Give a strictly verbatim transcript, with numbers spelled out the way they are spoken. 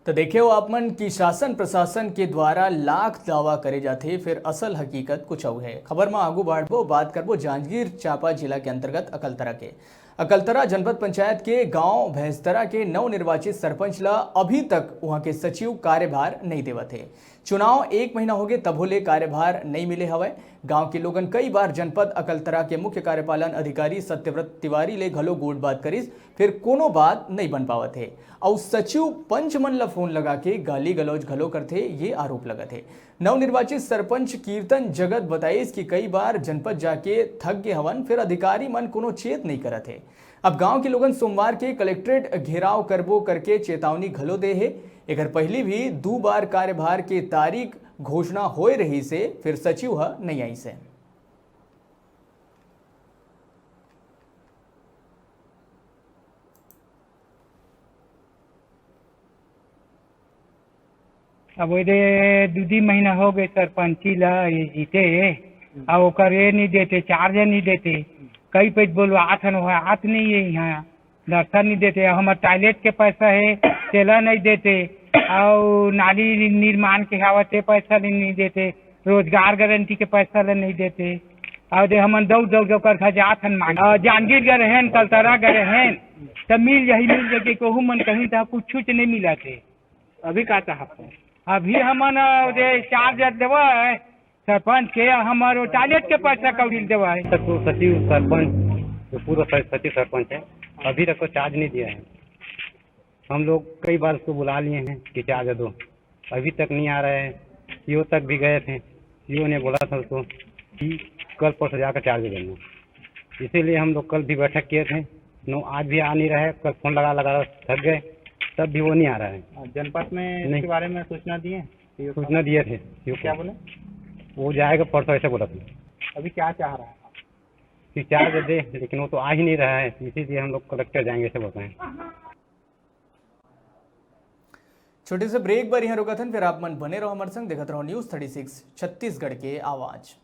तो देखे हो आप मन कि शासन प्रशासन के द्वारा लाख दावा करे जाथे, फिर असल हकीकत कुछ अउ है। खबर में आगू बढ़बो, बात करबो जांजगीर चांपा जिला के अंतर्गत अकलतरा के। अकलतरा जनपद पंचायत के गांव भैंसतरा के नवनिर्वाचित सरपंच ला अभी तक वहां के सचिव कार्यभार नहीं देवत है। चुनाव एक महीना हो गए, तभो ले कार्यभार नहीं मिले हवय। गांव के लोगन कई बार जनपद अकलतरा के मुख्य कार्यपालन अधिकारी सत्यव्रत तिवारी ले घलो गोठ बात करिस, फिर कोनो बात नहीं बन पावत है। अउ सचिव पंच मन ला फोन लगा के गाली गलौज घलो करथे, ये आरोप लगत है। नवनिर्वाचित सरपंच कीर्तन जगत बताइस कि कई बार जनपद जाके थक गे हवन, फिर अधिकारी मन कोनो चेत नहीं करत है। अब गांव के लोगन सोमवार के कलेक्ट्रेट घेराव करबो करके चेतावनी घलो दे हे। एकर पहिली भी दू बार कार्यभार के तारीख घोषणा होए रहिस हे, फिर सचिव ह नइ आइस हे। अब ओदे दू दी महीना हो गए सरपंची ला, ये जीते, अब ओकर ये नहीं देते, चार्ज नहीं देते। कई पेज बोलवात हन, वो आत नहीं है यहाँ, दर्शन नहीं देते। अब हमार टॉयलेट के पैसा है, तेला नहीं देते, और नाली निर्माण के हवा ते पैसा नहीं, नहीं देते, रोजगार गारंटी के पैसा ला नहीं देते। और दे हमन दौड़ दौड़ के ओकर घर जात हन मांगे। और जांजगीर गए रहन, कलतरा गए रहन, तब मिल जाही, मिल जाही, कहू मन कहीं तो कुछ नहीं मिला थे। अभी का चाहत है? अभी हमन, अ, जे चार्ज देवा है सरपंच के, हमर टॉयलेट के पैसा कौड़ी देवा है। तक तो सचिव सरपंच, जो पूर्व स-, सचिव सरपंच है, अभी तक को चार्ज नहीं दिया है। हम लोग कई बार उसको बुला लिए हैं कि चार्ज दो, अभी तक नहीं आ रहा है। सीओ तक भी गए थे, सीओ ने बोला था उसको कि कल परसों जाकर चार्ज देना, इसीलिए हम लोग कल भी बैठक किए थे। नो, आज भी आ नहीं रहा है, कल फोन लगा लगा थक गए, तब भी वो नहीं आ रहा है। हाँ, जनपद में नहीं। इसके बारे में सूचना दिए? सीओ सूचना साहब? दिए थे सीओ क्या को। बोले? वो जाएगा परसों, ऐसे बोला था। अभी क्या चाह रहा है? कि चार्ज दे, लेकिन वो तो आ ही नहीं रहा है, इसीलिए हम लोग कलेक्टर जाएंगे, ऐसे बोलते हैं। छोटे से ब्रेक बर यहाँ रुकत हन, फिर आप मन बने रहो हमारे संग, देखत रहो न्यूज़ थर्टी सिक्स छत्तीसगढ़ के आवाज़।